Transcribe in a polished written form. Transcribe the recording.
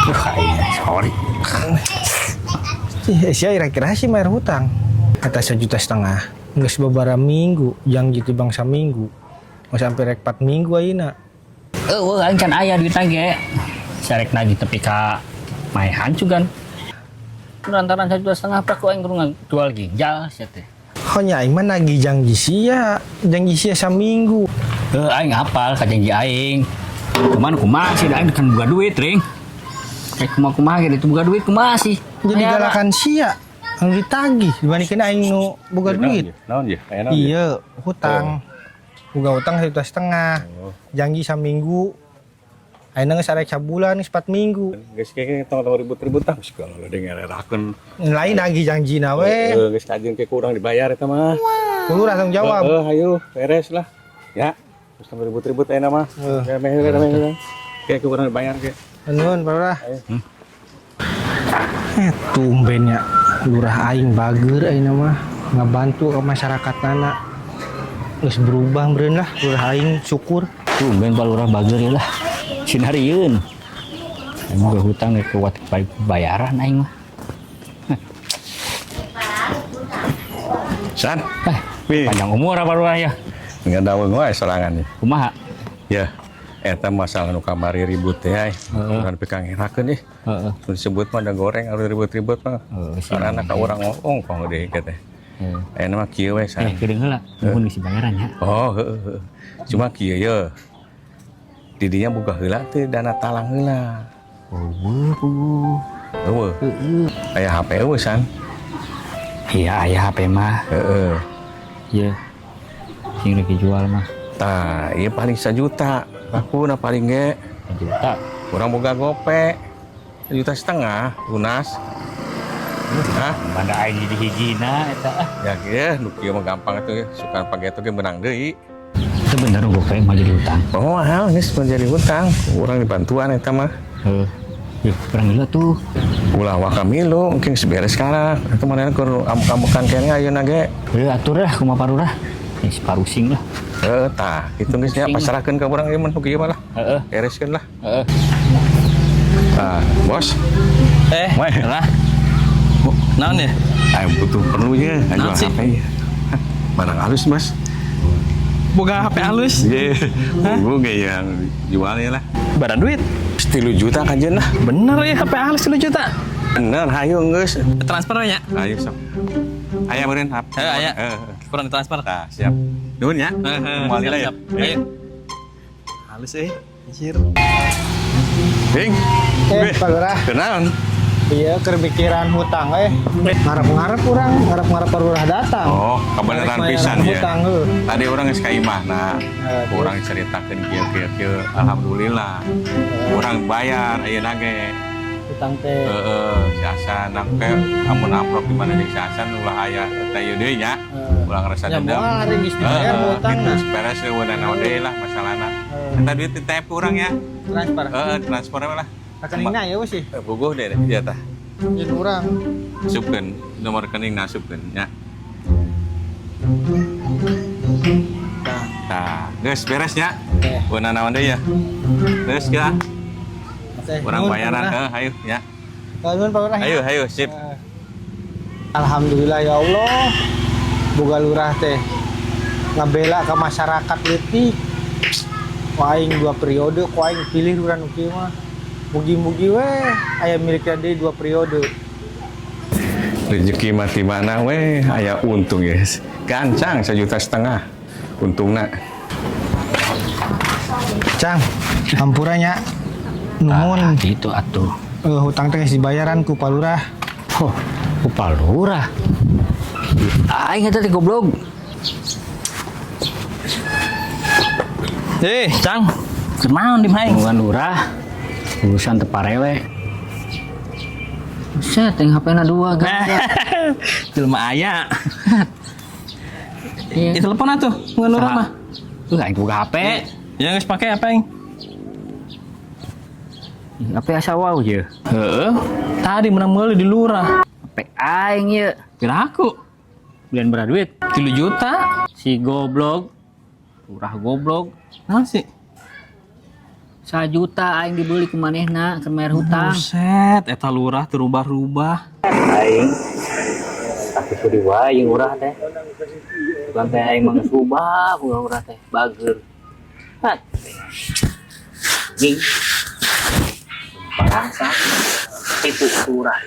Aing sorry. Ih, sia kira-kira sih bayar hutang. Kata 1,5 juta. Geus beberapa minggu, janji ti bangsa minggu. Mau sampai rek 4 minggu ayeuna. Eueuh, aing can aya duit ge. Sarek nagih tepi ka maehan cugan. Lantaran 1,5 juta pak ku aing kudu jual ginjal sia teh. Oh nya aing mah nagih janji sia, janji sia saminggu. Heuh, aing hafal ka janji aing. Cuman kumaha sih, da aing kan boga duit, Ring. Rek kumaha-kumaha gitu boga duit kumaha sih. Jadi Aya. galakan sia anu ditagih dibandingkeun aing nu boga duit. Naon ya? Aya naon? Iya, hutang. Boga hutang 1,5 juta. Janji saminggu. Ayeuna geus arek sabulan, geus 4 minggu. Geus kayak tong tong ribut-ribut tah geus kalau dengererakeun. Lain nagih janjina we. Heeh, geus kajeun ke kurang dibayar eta mah. Kudu langsung jawab. Heeh, ayo beres lah. Ya. Geus tong ribut-ribut ayeuna mah. Heeh. Ya meh meh. Kayak kurang dibayar ke. Nuhun, Pak Lurah. Eh, tumben ya lurah aing bager ayeuna mah ngabantu ke masyarakat nana. Geus berubah meureun lah lurah aing, syukur. Tumben Pak Lurah bager ya lah. Sinarieun. Aing boga hutang rek kuat bayaran aing mah. San, Eh, Wih. Panjang umur apa Lurah ya? Ngadaweung wae sorangan nih. Kumaha? Ya, eta masalah nu kamari ribut teh ai. Heeh. Urang pika ngerakeun ih. Heeh. Nu disebut mah da goreng anu ribut-ribut mah. Heeh, sih. Karena ka urang ngomong kong deui teh. Heeh. Ayeuna mah kieu we, San. Eh, geudeung heula. Muhun geus dibayaran ya. Oh, heeh, heeh. Cuma kieu ye. Didinya boga heula teh dana talang heula. Eueuh, puguh. Eueuh. Heeh. Aya HP eueuh, San. Iya, aya HP mah. Heeh. Iya. Sing rek dijual mah. Tah, ieu paling 1 juta. Lakuna paling ge. 1 juta. Urang boga gope. 1,5 juta lunas. Hah? Banda aing jadi hijina eta ah. Ya kieu nu kieu mah gampang atuh ya. Sukan pake eta ge menang deui. Itu bener gope mah jadi hutang. Oh, mahal geus menjadi hutang. Urang dibantuan eta mah. Heeh. Yuh, urang heula tuh. Ulah waka milu, mungkin beres sekarang. Itu mana keur amuk-amukan kene ayeuna ge. Heuh, atur lah kumaha parurah. Geus parusing lah. Heeh, tah, kitu geus nya pasrahkeun ka urang ieu mah nu kieu mah lah. Heeh. Bereskeun lah. Heeh. Tah, bos. Eh, Weh. lah. Naon ya? Ayo butuh perlu ya, Naon jual sih? HP ya. Hah, barang halus, Mas. Boga HP halus. Iya, gue kayak yang jualnya lah. Barang duit. 3 juta kajen lah. Bener ya HP halus 10 juta. Bener, hayu geus. Transfer ya? Ayo sok. Aya meureun HP. Heeh, aya. Heeh. Kurang ditransfer. Tah, siap. Nuhun ya. Heeh, Kembali siap, lah ya. siap. Ayo. Halus eh. Anjir. Ding. Eh, Pak Lurah. Kenaon? Iya, keur mikiran hutang eh. Ngarep-ngarep urang, ngarep-ngarep Pak Lurah datang. Oh, kebenaran Arek pisan bayaran ya. hutang heuh. Tadi urang geus ka imahna. Terus? Urang ceritakeun kieu kieu kieu. Alhamdulillah. Urang bayar ayeuna ge. Hutang teh. Heeh, si Hasan nangke amun amplop di mana jeung si Hasan ulah aya teh ieu deui nya. Heeh. Ulah ngerasa Ya dendam. moal ari geus dibayar Heeh, hutangna. gitu, beres eueuh naon deui lah masalahna. Heeh. Eta duit ditep ku urang ya. Transfer. Heeh, transfer we lah. Rekeningna ya sih. Eh, Buguh deh deh, ya tah. Jeung urang. Asupkeun nomor rekening asupkeun nya. Tah. Tah, geus beres nya. Oke. Eueuh naon deui ya. Geus ya. Oke. Urang Nuhun, bayaran Pak Lurah. heuh hayu ya. Nuhun, Pak Lurah, ya. Ayo, ayo, sip. Eh. Alhamdulillah ya Allah. Boga lurah teh ngabela ke masyarakat leutik. Ku aing dua periode, ku aing pilih lurah nu kieu mah. Mugi-mugi weh aya milikna deui dua periode. Rezeki mati mana weh, aya untung ya. Gancang 1,5 juta untungna. Cang, hampura nya. Nuhun. Ah, gitu atuh. Eh, hutang teh geus dibayaran ku Pak Lurah. Oh, ku Pak Lurah. Aing eta teh goblok. Eh, Cang. Kunaon di aing? Bukan lurah. Urusan teu parewe. Buset, yang HP-na dua guys. Jelema aya. Iya. Itu telepon atuh, bukan lurah mah. Aing boga HP. Ya geus pake apa aing? HP asa wow ye. Heeh. Tadi menang meuli di lurah. HP aing ye. Kira aku Belian berapa duit? 3 juta. Si goblok. Lurah goblok. Naon sih? Sajuta aing dibeli ku manehna keur bayar hutang. Buset, eta lurah teu rubah-rubah. Aing tapi kudu wae jeung urah teh. Bukan teh aing mah geus rubah ku urah teh bager. Hat. Nih. Bangsa tipu ku urah.